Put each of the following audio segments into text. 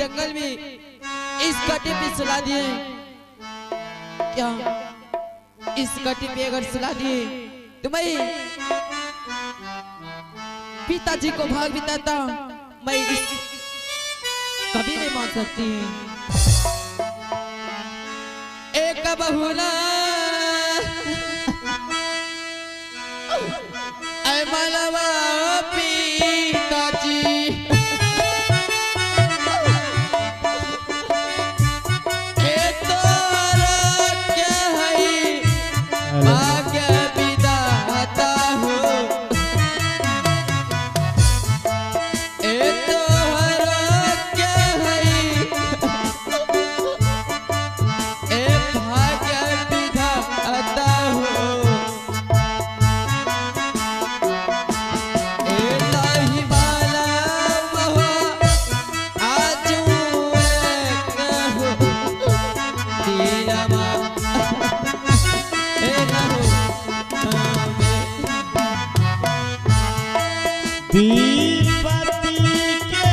जंगल में इस कटे पे सुला दिए। क्या इस कटे पे अगर सुला दिए तो मैं पिताजी को भाग बिताता, मैं इस कभी नहीं मान सकती। एक बहुला मलवा पिताजी, ए तोरा के है भाग्य विधाता हो, ए तोरा के है ए भाग्य विधाता हो, दीपति के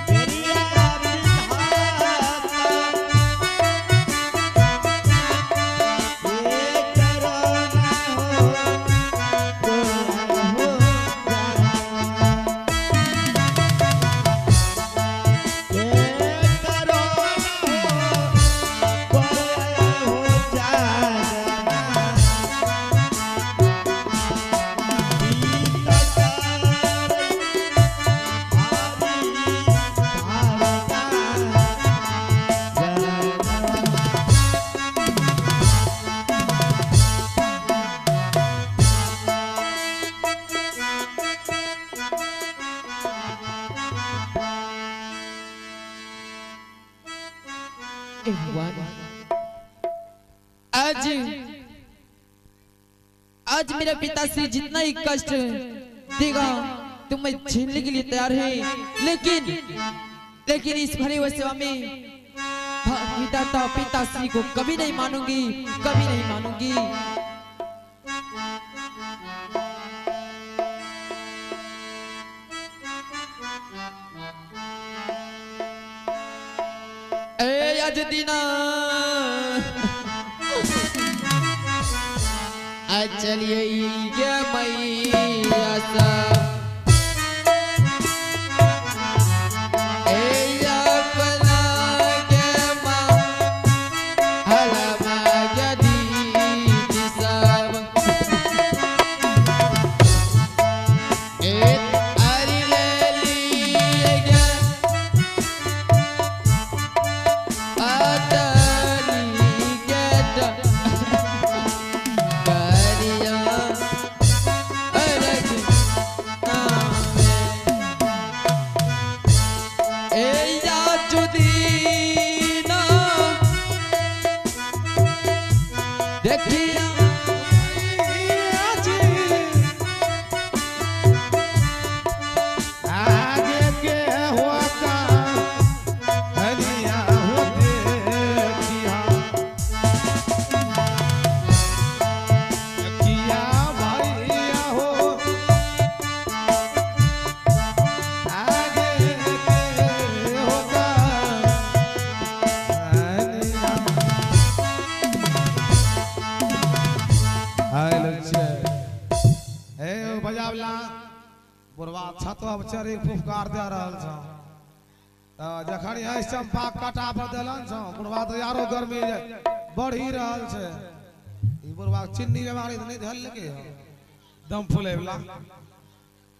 बेरिया विधाता, ये करुणा हो तो हो जाना, ये करुणा हो तो हो जाना। आज आज मेरा पिताश्री जितना ही कष्ट देगा तो मैं झेलने के लिए तैयार है, लेकिन लेकिन इस भरे हुए सेवा में विधाता पिताश्री को कभी नहीं मानूंगी, कभी नहीं मानूंगी। ए आज दीना चलिए ये मैया सब, ए अपना के माँ हलमा दीदी सब, ए अरे ले लिए गे आतनी के आगे के हुआ का हरिया हो देखिया, देखिया भैया हो आगे के हो का हरिया। हेलो ए बजावला बुढ़वा छतवा पर चढ़ी फुफकार दे रहल छौ, जखन यही चंपा काटा पर देलन छौ बुढ़वा तो यारो गर्मी बढ़ी रहल छै। ई बुढ़वा चिन्नी बीमारी तऽ नहीं धर लेके दम फूले वाला।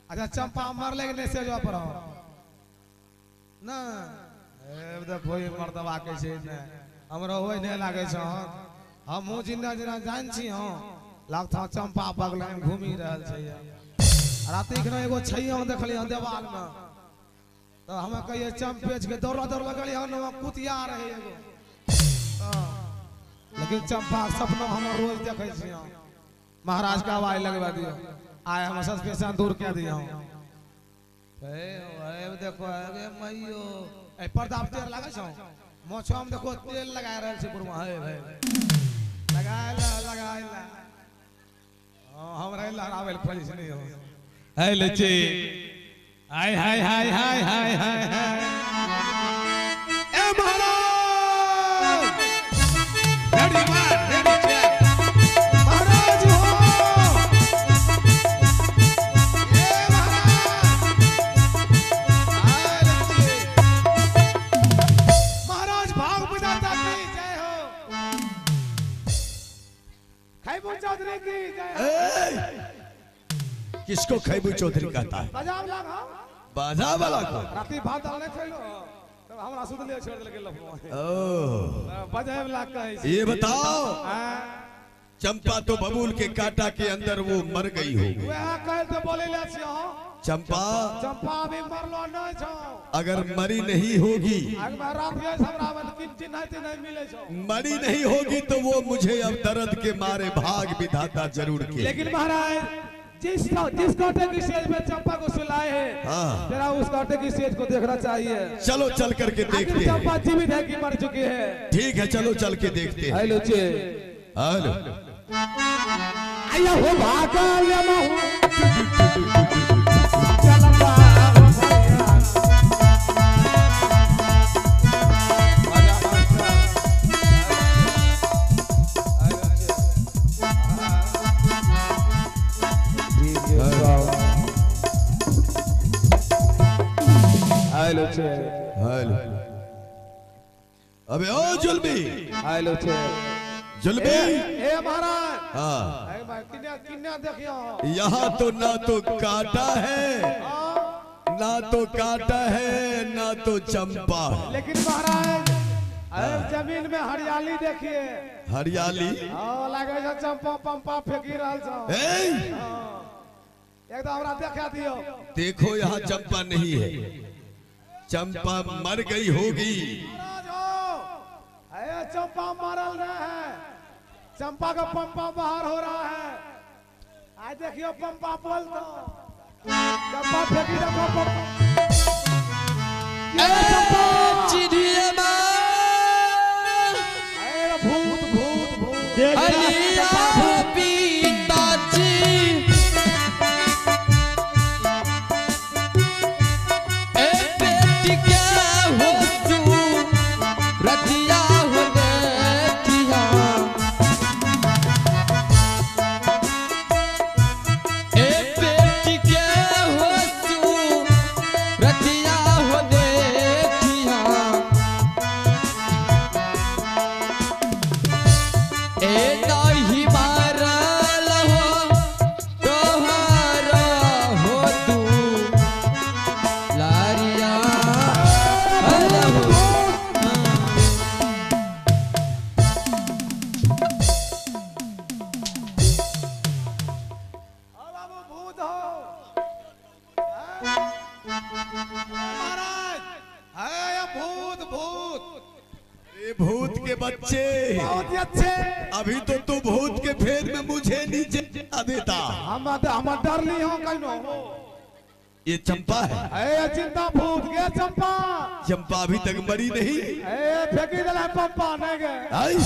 अच्छा चंपा मरले के नहीं सेजवा पर हो ना, ए देखो ई मर्दवा के छै ने हमरो होय नहीं लागे छौ, हमहूँ जिन्दा जिन्दा जान छी हूँ लगता चंपा बगल में घूमी रहल छै। राति के एगो छैया देखलियै देवाल में, तो हमें कहिए चंपेच के दौड़ दौड़ लगलियै हन कुतिया रहे एगो, लेकिन चंपा के सपना हम रोज देखै छियै। महाराज के आवाज लगवा दियो, आय हम सस्पेंशन दूर कए दियो। ए देखो अरे मैयो ए पर्दा पर तेल लागै छौ, मोछो में देखो तेल लगा रहल छै बुढ़वा, हे भाई लगाय ला लगाय ला। हां हमरा लहराबै ल खोजै छै नहीं हो। है लची हाय हाय हाय हाय हाय हाय हाय। ए महाराज, रेडी वन रेडी चेक। महाराज हो, ए महाराज, हाय लच्ची। महाराज भाग विधाता की जय हो, खैबू चौधरी की जय हो। किसको खैबू चौधरी कहता है? बजाव लगा बाजा वाला को राती भात दाल नहीं खैलो तब हमरा सुत लिए छोड़ देलके लफुआ। ओ बजाव लाग कहै छै। ये बताओ, हां चंपा तो बबूल के कांटा के अंदर वो मर गई होगी। वह कहल तो बोले ले छी हो। चंपा, चंपा भी मरलो नहीं छौ। अगर मरी नहीं होगी, अगर रात के हमरा में किन चिन्ह नहीं मिले छौ। मरी नहीं होगी तो वो मुझे अब दर्द के मारे भाग विधाता जरूर के। लेकिन महाराज जिस जिस कांटे की सेज में चंपा को सुलाए हैं, हाँ। जरा उस कांटे की सेज को देखना चाहिए। चलो चल करके देखते हैं चंपा जीवित है कि मर चुकी है। ठीक है, चलो चल के देखते हैं। हेलो चे हेलो आया हो भागा ले महू हेलो चे हेलो। अबे ओ जुल्मी, हेलो चे जुल्मी। ए महाराज, हाँ किन्ना किन्ना देखियो। यहाँ तो ना तो कांटा है, ना तो कांटा है, ना तो चंपा है। लेकिन महाराज अरे जमीन में हरियाली देखिए। हरियाली? हाँ, लगे छै चंपा पंपा फेंकी रहल छौ। एकदम हमरा देखा दियो। देखो यहाँ चंपा नहीं है, चंपा मर गई होगी। अरे चंपा मरल नहीं है, चंपा का पंपा बाहर हो रहा है। आज देखियो पंपा बोल दो, चंपा फेंकी देखो पंपा। चिड़िया अरे भूत भूत भूत अलिया पिताजी ए बेटी क्या हो तू रतिया हो देखिया, ए बेटी क्या हो तू रतिया हो देखिया, ए नाही मारल हो तोहर हो तू लारिया हो। बाबू भूत हो महाराज, है भूत भूत। ए भूत के बच्चे, बहुत अच्छे। अभी तो तू भूत के फेर में मुझे नीचे आ देता। हम डर ली हो कहीं। ये चंपा है। अरे चिंता भूत के चंपा, चंपा अभी तक मरी नहीं। ए फेंकी दिला पंपा नहीं गए। आई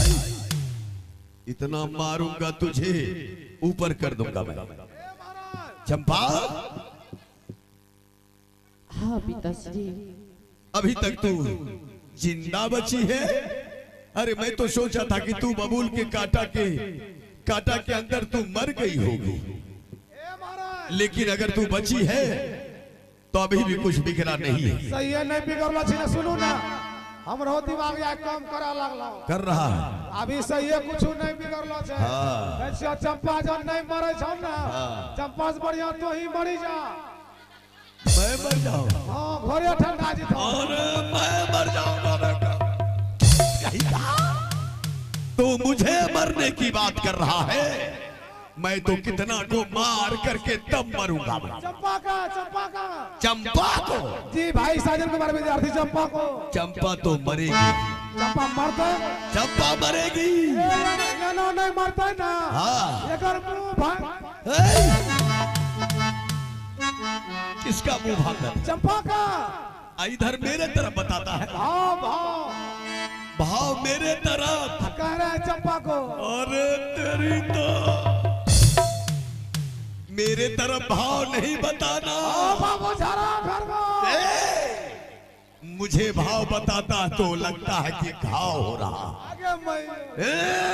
इतना मारूंगा तुझे, ऊपर कर दूंगा मैं। चंपा, हाँ पिताश्री, अभी तक तू जिंदा बची है। अरे मैं तो सोचा था कि तू बबूल के कांटा के अंदर तू मर गई होगी, लेकिन अगर तू बची है तो अभी भी कुछ बिगड़ा नहीं है। सही है, नहीं बिगड़लो छी ना। सुनू ना, हमरो दिमाग या काम करा लगलो कर रहा है अभी। सही है, कुछ नहीं बिगड़लो छे। हाँ। ऐसे चंपा जो नहीं मरे छौ ना, चंपा से बढ़िया तो ही मरी जा। मैं मर जाऊं? हाँ, घरे ठंडा जितो। अरे मैं मर जाऊंगा। तू मुझे मरने की बात कर रहा है, मैं तो कितना को मार करके तब मरूंगा। चंपा का, चंपा का, चंपा को जी भाई साजन कुमार विद्यार्थी चंपा को। चंपा तो मरेगी। चंपा मरता, चंपा मरेगी। ना नहीं मरता ना। हाँ, एकर मुंह भांग। किसका मुंह भांगा? चंपा का। इधर मेरे तरफ बताता है। भाव भाव भाव मेरे तरफ कह रहे हैं चंपा को। अरे तेरी तो मेरे तरफ भाव नहीं बताना। बाबू झरा फिरबो। मुझे भाव बताता तो लगता है कि घाव हो रहा। आगे मैं ए!